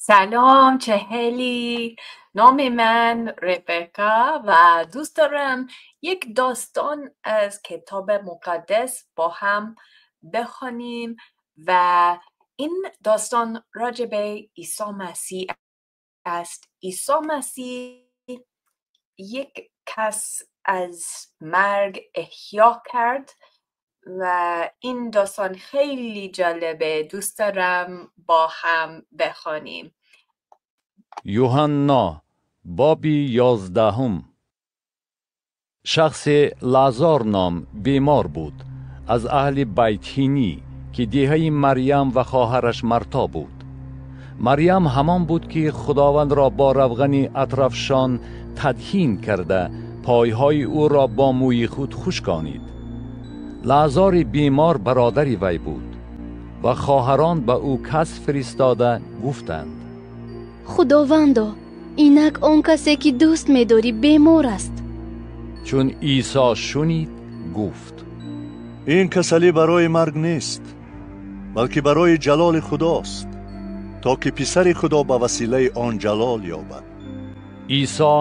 سلام چهلی، نام من ربکا و دوست دارم یک داستان از کتاب مقدس با هم بخوانیم و این داستان راجع به عیسی مسیح است. عیسی مسیح یک کس از مرگ احیا کرد و این داستان خیلی جالبه، دوست دارم با هم بخوانیم. Юҳанно, боби 11. Шахсе Лазар ном бемор буд, аз аҳли Байтҳинӣ, ки деҳаи Марьям ва хоҳараш Марто буд. Марьям ҳамон буд, ки Худовандро бо равғани атрафшон тадҳин карда, пойҳои ӯро бо мӯи худ хушконид. Лаъзори бемор бародари вай буд ва хоҳарон ба ӯ кас фиристода гуфтанд: Худовандо, инак он касе ки дӯст медорӣ, бемор аст. Чун Исо шунид, гуфт: Ин касалӣ барои марг нест, балки барои ҷалоли худост, то ки писари Худо ба василаи он ҷалол ёбад. Исо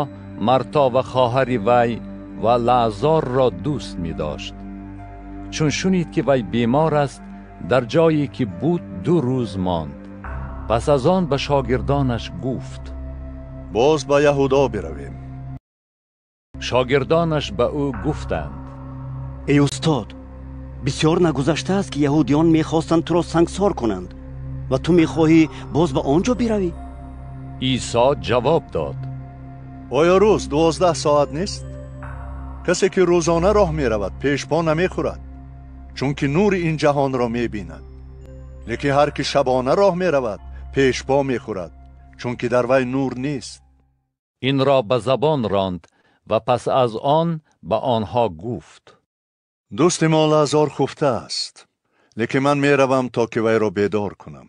Марто ва хоҳари вай ва Лаъзорро дӯст медошт. Чун шунид, ки вай бемор аст, дар ҷое ки буд 2 рӯз монд. Пас аз он ба шогирдонаш гуфт: Боз ба Яҳудо биравем. Шогирдонаш ба ӯ гуфтанд: Эй устод, бисёр нагузаштааст, ки яҳудиён мехостанд туро сангсор кунанд, ва ту мехоҳӣ боз ба он ҷо биравӣ? Исо ҷавоб дод: Оё рӯз 12 соат нест? Касе ки рӯзона роҳ меравад, пешпо намехӯрад, чунки нури ин ҷаҳонро мебинад. Лекин ҳар ки шабона роҳ меравад, пешпо мехӯрад, чунки дар вай нур нест. Инро ба забон ронд ва пас аз он ба онҳо гуфт: Дӯсти мо Лаъзор хуфтааст, лекин ман меравам, то ки вайро бедор кунам.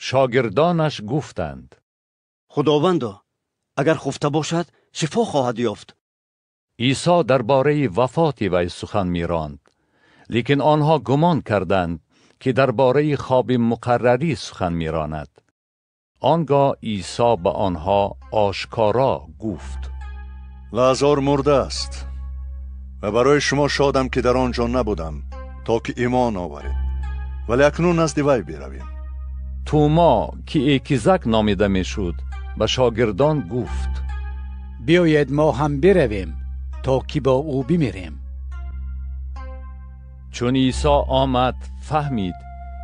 Шогирдонаш гуфтанд: Худовандо, агар хуфта бошад, шифо хоҳад ёфт. Исо дар бораи вафоти вай сухан меронд, лекин онҳо гумон карданд, ки дар бораи хоби муқаррарӣ сухан меронад. Он гоҳ Исо ба онҳо ошкоро гуфт: Лаъзор мурдааст ва барои шумо шодам, ки дар он ҷо набудам, то ки имон оваред. Вале акнун назди вай биравем. Тӯмо, ки Экизак номида мешуд, ба шогирдон гуфт: Биёед, мо ҳам биравем, то ки бо ӯ бимирем. Чун Исо омад, фаҳмид,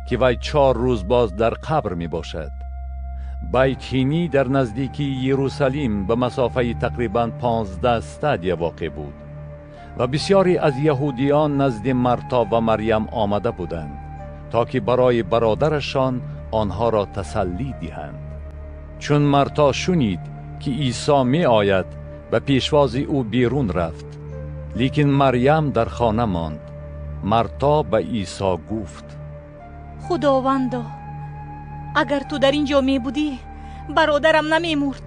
ки вай 4 рӯз боз дар қабр мебошад. Байтҳинӣ дар наздикии Иерусалим ба масофаи тақрибан 15 стадия воқеъ буд ва бисёре аз яҳудиён назди Марто ва Марьям омада буданд, то ки барои бародарашон онҳоро тасаллӣ диҳанд. Чун Марто шунид, ки Исо меояд, ба пешвози ӯ берун рафт, лекин Марьям дар хона монд. Марто ба Исо гуфт: Худовандо, агар ту дар ин ҷо мебудӣ, бародарам намемурд.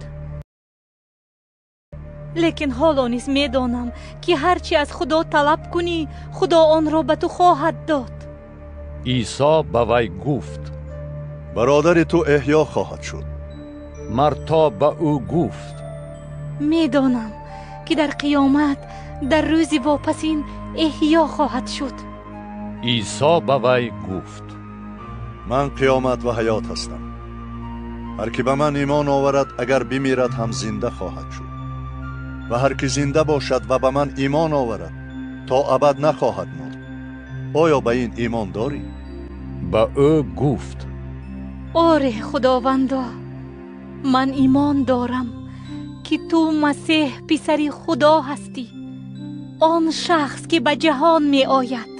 Лекин ҳоло низ медонам, ки ҳар чӣ аз Худо талаб кунӣ, Худо онро ба ту хоҳад дод. Исо ба вай гуфт: Бародари ту эҳё хоҳад шуд. Марто ба ӯ гуфт: Медонам, ки дар қиёмат, дар рӯзи вопасин эҳё хоҳад шуд. Исо ба вай гуфт: Ман қиёмат ва ҳаёт ҳастам. Ҳар ки ба ман имон оварад, агар бимирад ҳам, зинда хоҳад шуд, ва ҳар ки зинда бошад ва ба ман имон оварад, то абад нахоҳад мурд. Оё ба ин имон дорӣ? Ба ӯ гуфт: Оре, Худовандо, ман имон дорам, ки ту Масеҳ, писари Худо ҳастӣ, он шахс ки ба ҷаҳон меояд.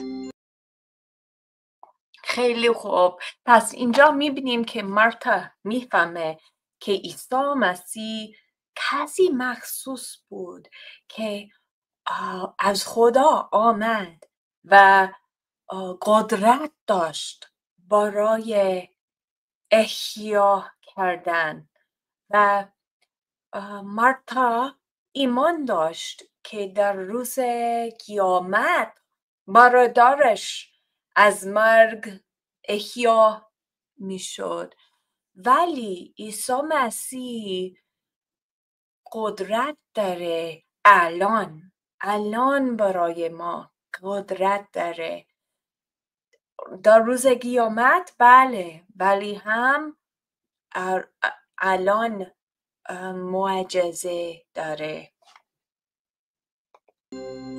خیلی خوب، پس اینجا میبینیم که مرتا میفهمه که عیسی مسیح کسی مخصوص بود که از خدا آمد و قدرت داشت برای احیا کردن و مرتا ایمان داشت که در روز قیامت برادرش از مرگ احیا میشد. ولی عیسی مسیح قدرت داره، الان برای ما قدرت داره. در روز قیامت بله، ولی هم الان معجزه داره.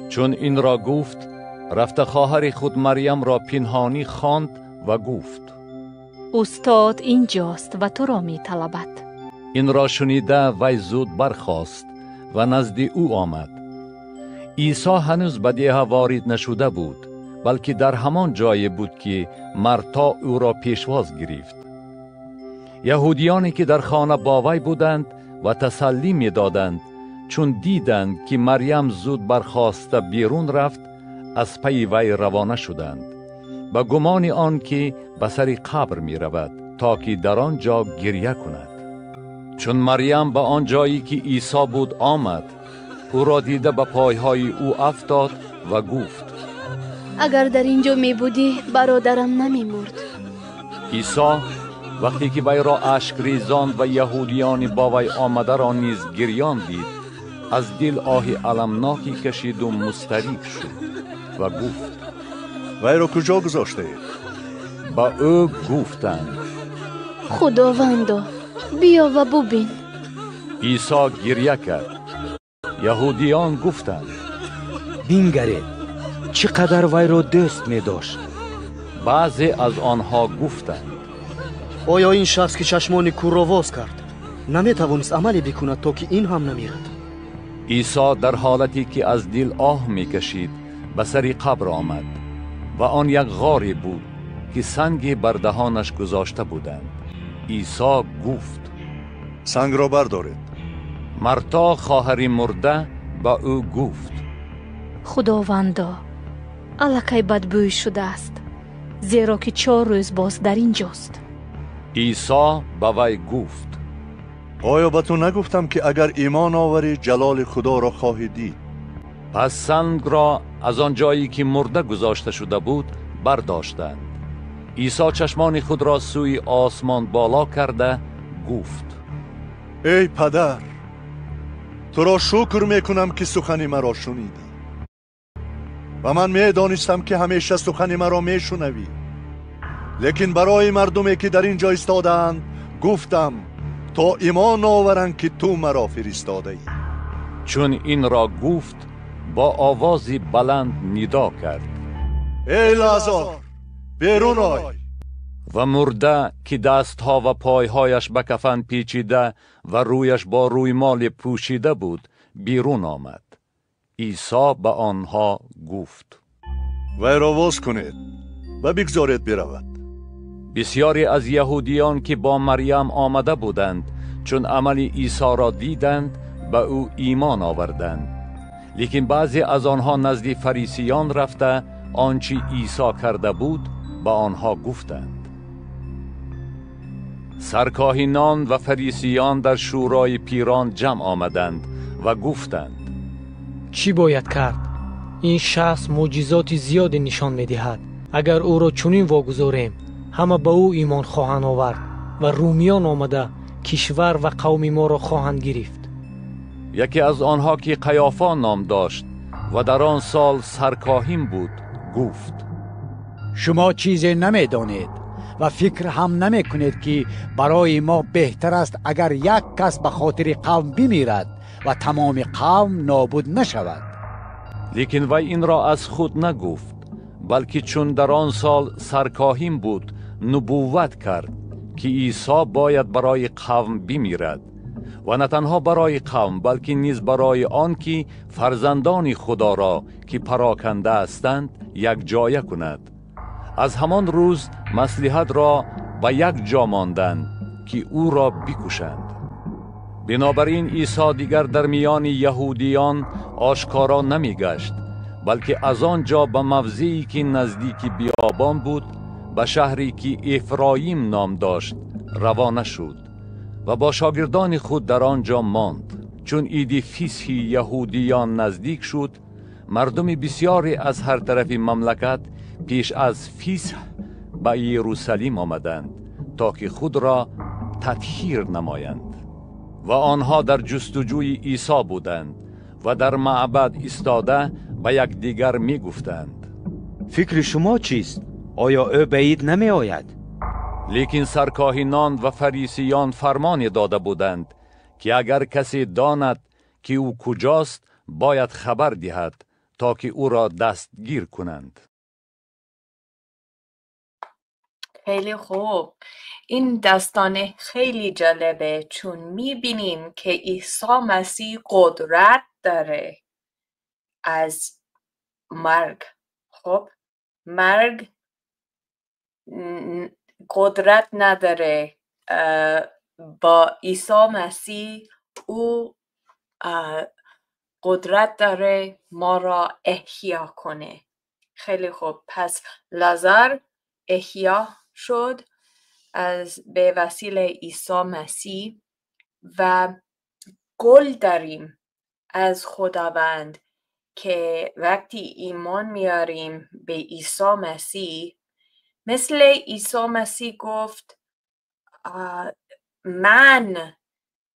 چون این را گفت رفت خواهر خود مریم را پنهانی خواند و گفت استاد اینجاست و تو را می طلبد. این را شنیده وی زود برخاست و نزد او آمد. عیسی هنوز به دیه وارد نشده بود، بلکه در همان جای بود که مرتا او را پیشواز گرفت. یهودیانی که در خانه با وی بودند و تسلی می دادند، چون دیدند که مریم زود برخاسته بیرون رفت، از پی وی روانه شدند، به گمان آن که به سر قبر می رود تا که در آنجا گریه کند. چون مریم به آن جایی که عیسی بود آمد، او را دیده به پایهای او افتاد و گفت اگر در اینجا می بودی برادرم نمی مرد. عیسی وقتی که وی را اشک ریزان و یهودیان با وی آمده را نیز گریان دید، از دل آه المناکی کشید و مضطرب شد و گفت وی را کجا گذاشته اید؟ به او گفتند خداوندا بیا و ببین. عیسی گریه کرد. یهودیان گفتند بینگرید چقدر وی را دوست می داشت. بعضی از آنها گفتند آیا این شخص که چشمان کور را باز کرد نمی توانست عملی بکند تا که این هم نمیرد؟ عیسی در حالتی که از دل آه می کشید به سر قبر آمد و آن یک غاری بود که سنگی بر دهانش گذاشته بودند. عیسی گفت سنگ را بردارید. مرتا خواهر مرده به او گفت خداوندا الکی بدبوی شده است، زیرا که 4 روز باز در اینجاست. عیسی به وی گفت آیا به تو نگفتم که اگر ایمان آوری جلال خدا را خواهی دید؟ پس سنگ را از آن جایی که مرده گذاشته شده بود برداشتند. عیسی چشمان خود را سوی آسمان بالا کرده گفت ای پدر، تو را شکر میکنم که سخن مرا شنیدی و من میدانستم که همیشه سخن مرا میشنوی، لیکن برای مردمی که در اینجا ایستادند گفتم تا ایمان آورند که تو مرا فرستاده ای. چون این را گفت با آوازی بلند ندا کرد ای لازار بیرون آی. و مرده که دستها و پایهایش به کفن پیچیده و رویش با رویمال پوشیده بود بیرون آمد. عیسی به آنها گفت وی را باز کنید و بگذارید برود. بسیاری از یهودیان که با مریم آمده بودند چون عمل عیسی را دیدند به او ایمان آوردند، لیکن بعضی از آنها نزد فریسیان رفته آنچه عیسی کرده بود به آنها گفتند. سرکاهینان و فریسیان در شورای پیران جمع آمدند و گفتند چی باید کرد؟ این شخص معجزات زیادی نشان می‌دهد. اگر او را چنین واگذاریم همه به او ایمان خواهند آورد و رومیان آمده کشور و قوم ما را خواهند گرفت. یکی از آنها که قیافا نام داشت و در آن سال سرکاهین بود گفت شما چیزی نمی‌دانید و فکر هم نمی کنید که برای ما بهتر است اگر یک کس به خاطر قوم بمیرد و تمام قوم نابود نشود. لیکن وی این را از خود نگفت، بلکه چون در آن سال سرکاهین بود نبوت کرد که عیسی باید برای قوم بمیرد و نه تنها برای قوم بلکه نیز برای آن که فرزندان خدا را که پراکنده هستند یک جایه کند. از همان روز مصلحت را به یک جا ماندند که او را بکشند. بنابراین عیسی دیگر در میان یهودیان آشکارا نمیگشت، بلکه از آنجا به موضعی که نزدیک بیابان بود، به شهری که افرایم نام داشت روانه شد و با شاگردان خود در آنجا ماند. چون عید فسح یهودیان نزدیک شد، مردم بسیاری از هر طرف مملکت پیش از فسح به یروشلیم آمدند تا که خود را تطهیر نمایند. و آنها در جستجوی عیسی بودند و در معبد ایستاده به یکدیگر می گفتند: فکر شما چیست؟ آیا او به عید نمی آید؟ لیکن سرکاهنان و فریسیان فرمان داده بودند که اگر کسی داند که او کجاست باید خبر دهد تا که او را دستگیر کنند. خیلی خوب، این داستان خیلی جالبه چون میبینیم که عیسی مسیح قدرت داره از مرگ. خب مرگ قدرت نداره، با عیسی مسیح او قدرت داره ما را احیا کنه. خیلی خوب، پس لازار احیا شد از به وسیله عیسی مسیح و گل داریم از خداوند که وقتی ایمان میاریم به عیسی مسیح، مثل عیسی مسیح گفت من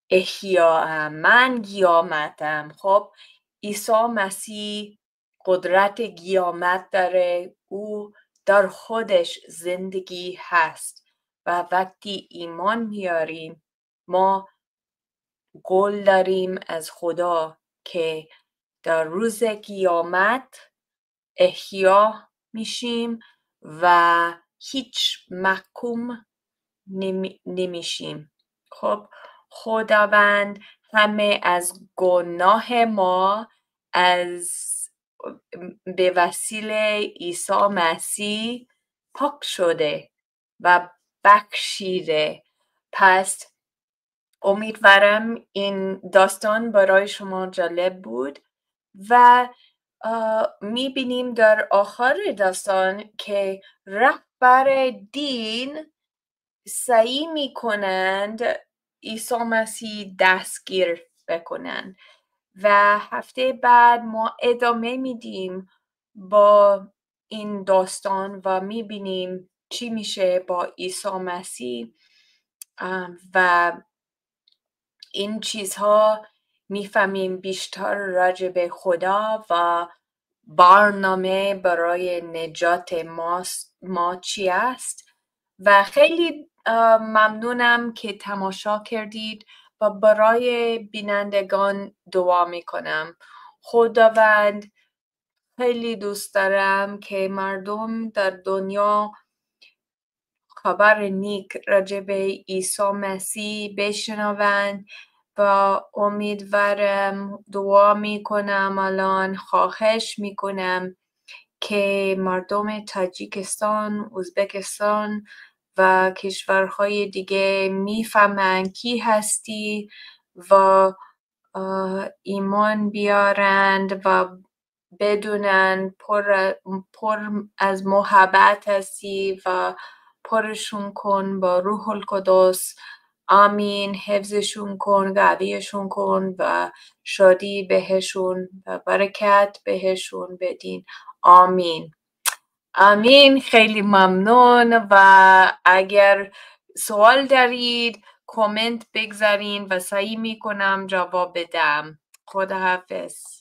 احیاام، من قیامتم. خب عیسی مسیح قدرت قیامت داره، او در خودش زندگی هست و وقتی ایمان میاریم ما قول داریم از خدا که در روز قیامت احیا میشیم و هیچ محکوم نمیشیم. خب خداوند همه از گناه ما از به وسیله عیسی مسیح پاک شده و بخشیده. پس امیدوارم این داستان برای شما جالب بود و میبینیم در آخر داستان که رهبر دین سعی میکنند عیسی مسیح دستگیر بکنند و هفته بعد ما ادامه میدیم با این داستان و میبینیم چی میشه با عیسی مسیح و این چیزها میفهمیم بیشتر راجع به خدا و برنامه برای نجات ما چی است. و خیلی ممنونم که تماشا کردید و برای بینندگان دعا میکنم. خداوند خیلی دوست دارم که مردم در دنیا خبر نیک راجع به عیسی مسیح بشنوند و امیدوارم، دعا میکنم، الان خواهش میکنم که مردم تاجیکستان، ازبکستان و کشورهای دیگه میفهمن کی هستی و ایمان بیارند و بدونن پر از محبت هستی و پرشون کن با روح القدس. آمین. حفظشون کن، قویشون کن و شادی بهشون و برکت بهشون بدین. آمین. آمین. خیلی ممنون و اگر سوال دارید کامنت بگذارین و سعی میکنم جواب بدم. خداحافظ.